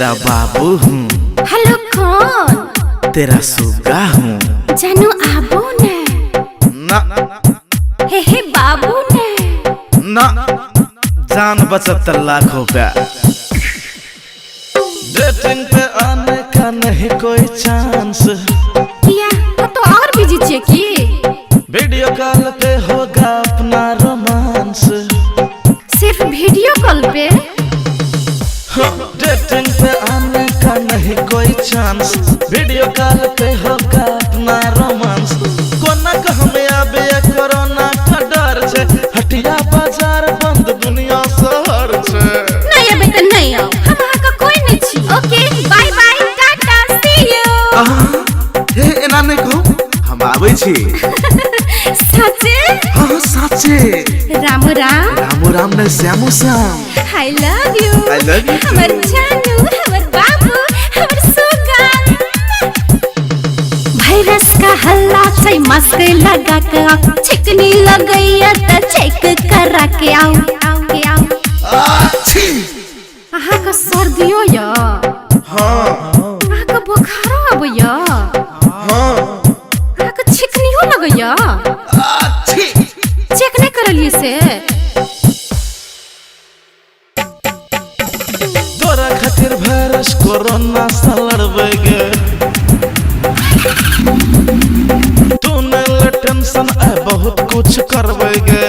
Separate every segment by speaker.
Speaker 1: तेरा बाबू हूँ।
Speaker 2: हेलो कौन?
Speaker 1: तेरा सुगा हूँ।
Speaker 2: जानू आबो ना।
Speaker 1: ना।
Speaker 2: हे हे बाबू ना।
Speaker 1: ना, जान बचत लाखों प्यार। डेटिंग पे आने का नहीं कोई चांस।
Speaker 2: किया वो तो और बिजी छे की?
Speaker 1: वीडियो कॉल पे होगा अपना रोमांस।
Speaker 2: सिर्फ वीडियो कॉल पे?
Speaker 1: डेटिंग पे आने का नहीं कोई चांस। वीडियो कॉल पे होगा अपना रोमांस। कोना को हमें आबे कोरोना का डर छे, हटिया बाजार बंद दुनिया शहर छे।
Speaker 2: नहीं अबे तो नहीं आओ, हम अहाँ का कोई नहीं छी। Okay bye bye tata see you.
Speaker 1: हे एना नहीं कहू, हम आबै छी।
Speaker 2: साचे?
Speaker 1: हाँ साचे।
Speaker 2: राम राम।
Speaker 1: रामो राम ने Shyamu Shyam.
Speaker 2: I love you.
Speaker 1: I love you.
Speaker 2: हमर जानू, हमर बाबू, हमर सुगा। वायरस का हल्ला छै, मास्क लगा के आओ, छिकनी लगैया त चेक करा के आओ। आओ। अहाँ का सर्दियो य?
Speaker 1: हाँ।
Speaker 2: अहाँ का बुखारो आबैया?
Speaker 1: हाँ।
Speaker 2: अहाँ का छिकनियो लगैया? चेक नहीं करलिए से?
Speaker 1: तोरा खातिर वायरस कोरोना से लड़बै गे, तू नहीं ले टेंशन आ बहुत कुछ करबै गे।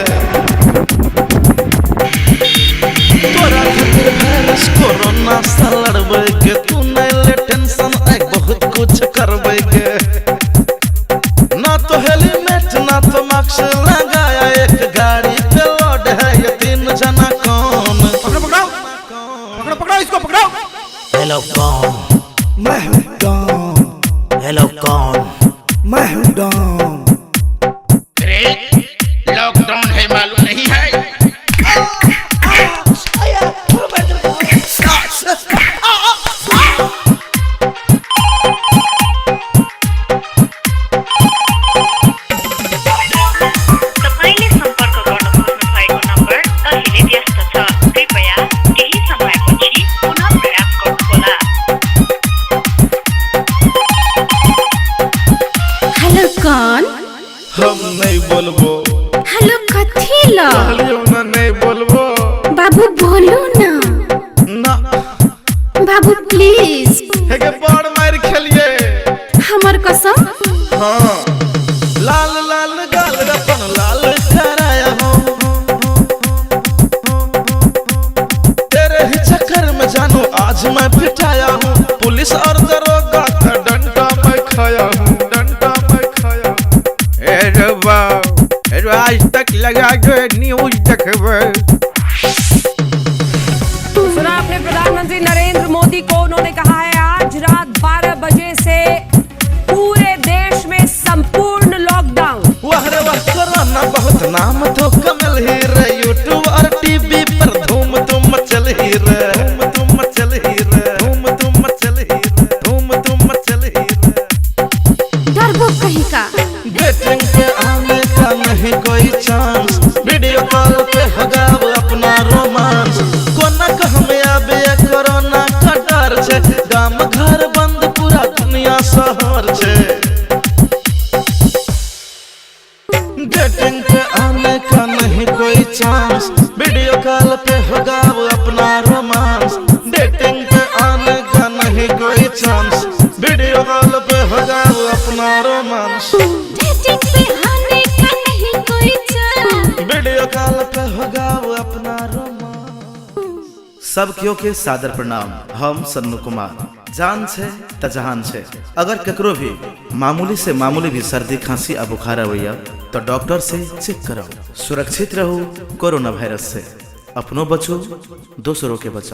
Speaker 1: तोरा खातिर वायरस कोरोना से लड़बै गे, तू नहीं ले टेंशन आ बहुत कुछ करबै गे। ना तो हेलमेट ना तो मास्क लगाया, एक गाड़ी पे लोड है ये तीन जना कौन।
Speaker 3: पकड़ो पकड़ो पकड़ो पकड़ो इसको पकड़ो।
Speaker 4: हेलो कौन?
Speaker 3: मैं हूँ डॉन।
Speaker 4: हेलो कौन?
Speaker 3: मैं हूँ डॉन।
Speaker 5: अरे लॉकडाउन है मालूम नहीं है।
Speaker 6: तपाईँले सम्पर्क गर्न खोज्नु भएको नम्बर अहिले व्यस्त छ। कृपया केही समयपछि पुनः प्रयास गर्नुहोला।
Speaker 2: हेलो कौन?
Speaker 1: हम नहीं बोलबो।
Speaker 2: हेलो कथी ल?
Speaker 1: कहलियो ना नहीं बोलबो।
Speaker 2: बाबू बोलू ना।
Speaker 1: ना।
Speaker 2: बाबू प्लीज।
Speaker 1: हे के बड़ मार खेलिए।
Speaker 2: हमर कसम।
Speaker 1: हाँ। लाल लाल गाल अपन लाल कराया हूँ, तेरे ही चक्कर में जानू आज मैं पिटाया हूँ। पुलिस और दरोगा का डंडा मैं खाया हूँ, डंडा मैं खाया हूँ।
Speaker 3: आज तक लगा जो न्यूज देखबे।
Speaker 7: सुना आपने प्रधानमंत्री नरेंद्र मोदी को, उन्होंने कहा है आज रात 12 बजे से पूरे देश में संपूर्ण लॉकडाउन।
Speaker 1: वाह रे वाह कोरोना बहुत नाम तो कमल ही रे, यूट्यूब और टीवी पर धूम तुम मचल ही रे, धूम तुम मचल ही रे, धूम तुम मचल ही रे, धूम तुम मचल ही रे।
Speaker 2: डरबो कहीं का।
Speaker 1: डेटिंग पे आने का नहीं कोई चांस, वीडियो कॉल पे होगा अपना रोमांस। कोना को हमें आबे कोरोना का डर छे, गाम घर बंद पूरा दुनिया शहर छे। डेटिंग पे आने का नहीं कोई चांस, वीडियो कॉल पे होगा अपना रोमांस। डेटिंग पे आने का नहीं कोई चांस, वीडियो कॉल पे होगा अपना रोमांस।
Speaker 2: डेटिंग पे आने का नहीं कोई चांस,
Speaker 1: वीडियो कॉल पे होगा अपना रोमांस। सब क्यों के सादर प्रणाम, हम सन्नू कुमार। जान छे त जहान छे। अगर केकरो भी मामूली से मामूली भी सर्दी खांसी आ बुखार अबैया तो डॉक्टर से चेक कराओ। सुरक्षित रहो कोरोना वायरस से, अपनो बचो दूसरों के बचाओ।